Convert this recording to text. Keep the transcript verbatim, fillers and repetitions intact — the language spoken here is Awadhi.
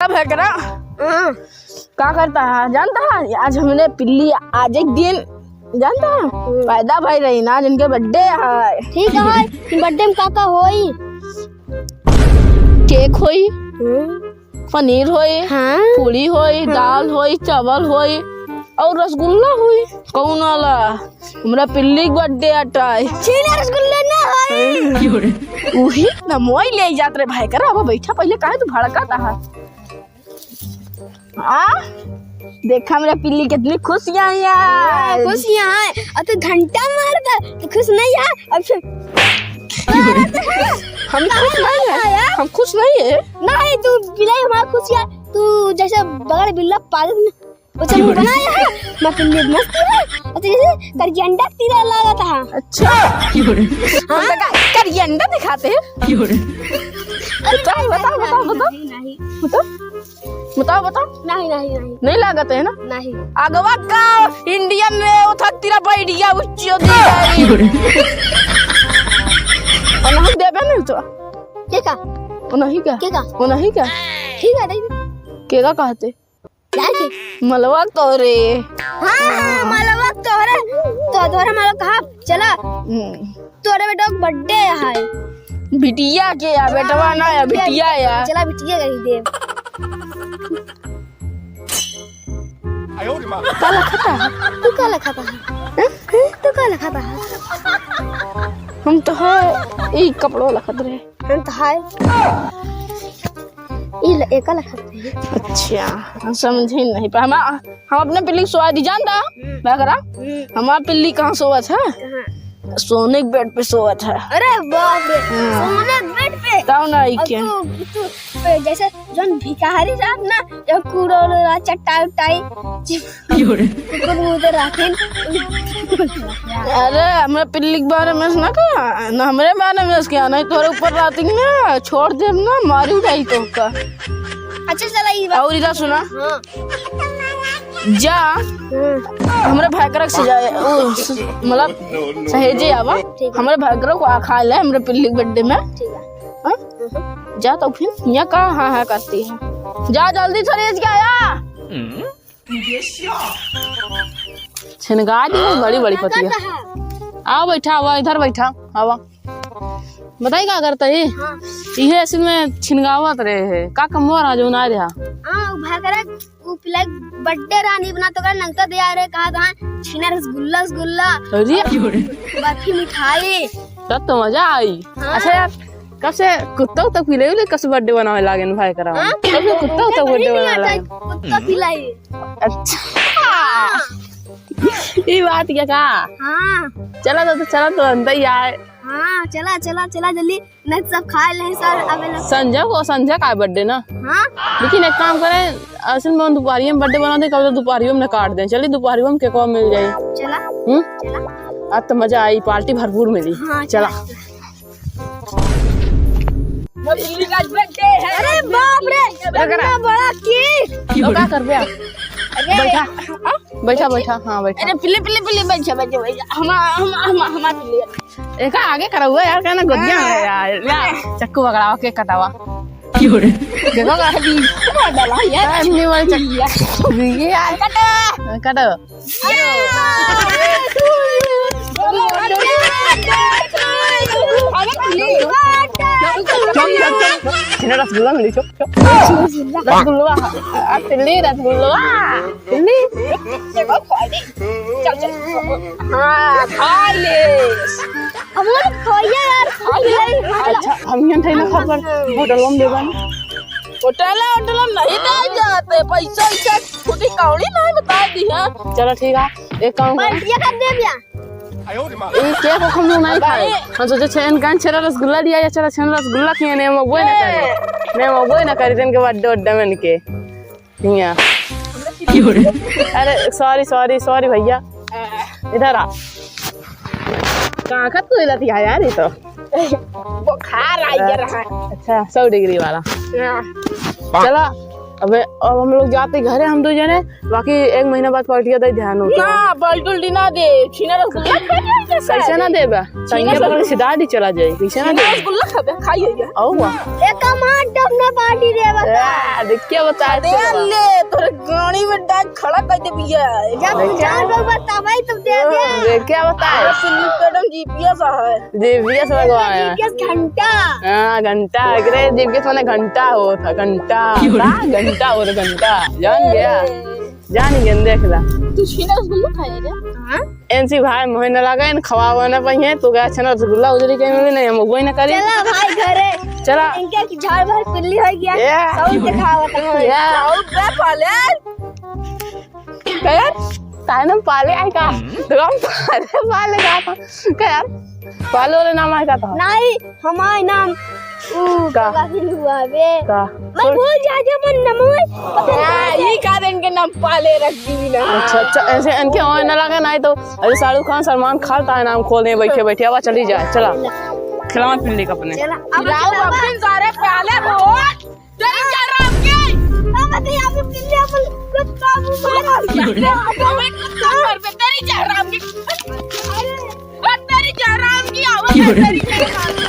भैकरा, हाँ। का करता है जानता है? आज हमरे पिल्ली आज एक दिन जानता है, हम्म। पैदा भई रही ना, आज इनके birthday है। ठीक है, birthday में का का होई? Cake होई, हम्म। पनीर होई, हाँ। पूड़ी होई, हाँ। दाल होई, चावल होई और रसगुल्ला होई। कौन वाला? हमरा पिल्ली के birthday अटाई। छीना रसगुल्ला ना होई। उही ना मोई ले जात रे भैकरा, अब बैठा पहिले, काहे तू भड़काता है? आ? देखा मेरा पिल्ली कितनी खुशियाँ है। हाँ, खुशियाँ है। अब तो घंटा मारता, तो खुश नहीं है? अब फिर हम खुश नहीं है। हम खुश नहीं है। नहीं, तू बिलाई हमारा खुश है। तू जैसे बगड़ बिल्ला पागल में, वो चल बनाया है। मैं पिल्ली मस्त है। और तू जैसे करियंडा तीरा लागत है। अच्छा। हाँ। हम तो का करियंडा दिखाते हैं। बताओ, बताओ, बताओ, बताओ। नहीं, नहीं। बताओ। बताओ, बताओ। नहीं, नहीं, नहीं। नहीं लागत है ना? नहीं। अगवा का Indian में उठा तेरा बैठिया उच्च दी गई। और नहीं देबे नहीं तो। के का? वो नहीं का? के का? वो नहीं का? ठीक है, दे दे। के का कहते? क्या के? मलवा तोरे। हाँ, हाँ, मलवा तोरे। तो तोरे मलवा कहा? चला। हम्म। तोरे बेटा के birthday है। बिटिया के या, बेटवा ना या, बिटिया बिटिया या। चला, बिटिया कही दे। का लखता है? तू का लखता है? हैं? हैं? तू का लखता है? हम तो है, ई कपड़ो लखत रहे। हम तो है। ई ल-, एका लखत रहे। अच्छा, हम समझे नहीं पा। हम हम अपने पिल्ली के स्वाद ही जानता, हम्म। भैकरा। हम्म। हमार पिल्ली कहाँ सोवत है? कहाँ? सोने के bed पे सोवत है। अरे बाप रे, हाँ। सोने के bed पे? तब ना, ई और क्या? तू, तू, जैसे जौन भिखारी रहत ना, जब कूड़ा उड़ा, चट्टाई उट्टाई, कुकुर मुदर रहथिन। अरे, हमरा पिल्ली के बारे में ना कहा, ना हमरे बारे में कहा, नहीं तोरे ऊपर रहती ना, छोड़ देब ना, मारी उठाई तोहका। अच्छा, चला, ई बात। और इधर सुना। हाँ। जा, हम्म। हमरे भैकरा से जाए, उ, स-, मतलब, सहेजे आवा। ठीक है। हमरे भैकरा को आ खा ले, हमरे पिल्ली के birthday में। ठीक है। हाँ? हम्म। जा तो फिर, यहाँ का हाँ हाँ करती है? जा जल्दी सहेज के आया। छिनगा दी बड़ी बड़ी का पतिया। करता है? आओ बैठा, आवा, इधर बैठा, आवा। बताई का करता ही? हाँ। इहे असल में छिनगावत रहे है। का कमवा रहा जो ना रहा? हाँ, उ भैकरा उ पिल्ला के birthday रहनी बना तो ओकरा नंगता दिया रे, कहा था छीना रसगुल्ला, रसगुल्ला, अरे। बर्फी मिठाई। तब तो मजा आई। हाँ। अच्छा यार, कब से कुत्ता उत्ता पिले उले, कब से birthday बनावे लागे न भैकरा? हाँ? कब से कुत्ता उत्ता birthday बनावे लागे? कुत्ता पिलाई। अच्छा। हाँ। ई बात क्या का? हाँ। चला तो, तो चला तो अंदर ही आए। हाँ, चला, चला, चला जल्दी। नहीं तो सब खा ले सर, अबे लोग। संजय को, संजय का birthday ना? हाँ। लेकिन एक काम करें, असल में हम दोपहरिया में birthday बनाते, कब तो दोपहरिया में ना काट दें। चलिए दोपहरिया में cake मिल जाए। चला। हम्म? चला। आज तो मजा आई, party भरपूर मिली। हाँ, चला। चला। अरे बाप रे, इतना बड़ा cake। तो का करबे आप? अरे, बैठा। हाँ? बैठा, बैठा, हाँ, बैठा। अरे, पिल्ली, पिल्ली, पिल्ली, बैठा, बैठा, बैठा। हम, हम, हम, हमार पिल्ली। एका आगे करा हुआ यार, कहना गोदिया में यार। ला, चक्कू पकड़ावा, cake कटावा। क्यों रे? देखो का है, बीज को डाला यार। नहीं, वाली चक्कू। ये यार। कटो। कटो। चुप, चुप, चुप। छीना रसगुल्ला मिली, चुप, चुप। रसगुल्ला। आ, तिल्ली रसगुल्ला। तिल्ली। चल, चल। हाँ, खा ले। अब वो तो खइया यार, खा ले। अच्छा, हम यहाँ थे ना खबर, होटल में देबन। होटल, होटल में नहीं दे जाते, पैसा, पैसा, खुद ही कौड़ी नहीं बता दी है। चलो ठीक है, एक काम कर। बंटिया कर दे भैया। ई cake हम लोग नहीं खाए। हम सोचे छेन कान छेरा रसगुल्ला दिया या चला छेन रसगुल्ला खिए ने मगबो ना करे। ने मगबो ना करे दिन के बाद डोड डमन के। हिया। अरे sorry, sorry, sorry भैया। इधर आ। कहाँ का तू इलाती है यार ये तो? बुखार आ गया रहा। अच्छा, सौ degree वाला। हाँ। चला। अबे, अब हम लोग जाते घरे, हम दो जने, बाकी एक महीना बाद पार्टिया दे ध्यान हो। ना, बाल्टी उल्टी ना दे, छीना रसगुल्ला खा ले जैसे। कैसे ना देबा? छीना तनिया पकड़ के रसगुल्ला। सीधा दी चला जाए, कैसे ना छीना देबा? रसगुल्ला खाबे, खाइए ये। औ वाह। एक मार डब ना पार्टी देबा। आ, देख क्या बता दे चलवा। ले, तोरे गाड़ी में डाल खड़ा कर दे भैया। जब देखा? जान बाबा तब आई तब दे दे। देख क्या बता। अरे सुनील मैडम जीपीएस है। जीपीएस लगवाया। जीपीएस घंटा। हाँ, घंटा, एकरे जीपीएस माने घंटा होत है, घंटा। का? घंटा होत है, घंटा। जान गया? जान गया, देख ला। तू छीना रसगुल्ला खाए रे? हाँ? एनसी भाई, मोहे न लगे, इन खवावा न पाइए, तू गया छना रसगुल्ला उजरी के मिली नहीं, हम वही न करी। चला भाई घरे। चला। इनके की झाड़ भर पिल्ली हो गया। ए। सब दिखावत है। ए। सब बे पाले। यार, ताहे नाम पाले आए का? तो हम पाले, पाले का था? का यार? पाले वाले नाम आए का था? नहीं, हमारे नाम ऊ का? का हुआ बे? का? मैं सुन। भूल जा जे मन नमो है। पता नहीं हाँ, कहाँ ये से। का दिन के नाम पाले रख दी ना। अच्छा, अच्छा, ऐसे इनके वहाँ ना लगा, नहीं तो अरे शाहरुख खान, सलमान खान ताहे नाम खोल दे बैठे बैठे। अब चली जाए, चला। खिलावा पिल्ली का अपने। चला, अब खिलाओ चला। अपने सारे प्याले को। तेरी जहराम की। अब तो यहाँ पे पिल्ली अपन कुछ काबू मारो। हमें कुछ काम कर पे, तेरी जहराम की। अरे। ओ तेरी जहराम की, आवाज है तेरी जहराम की।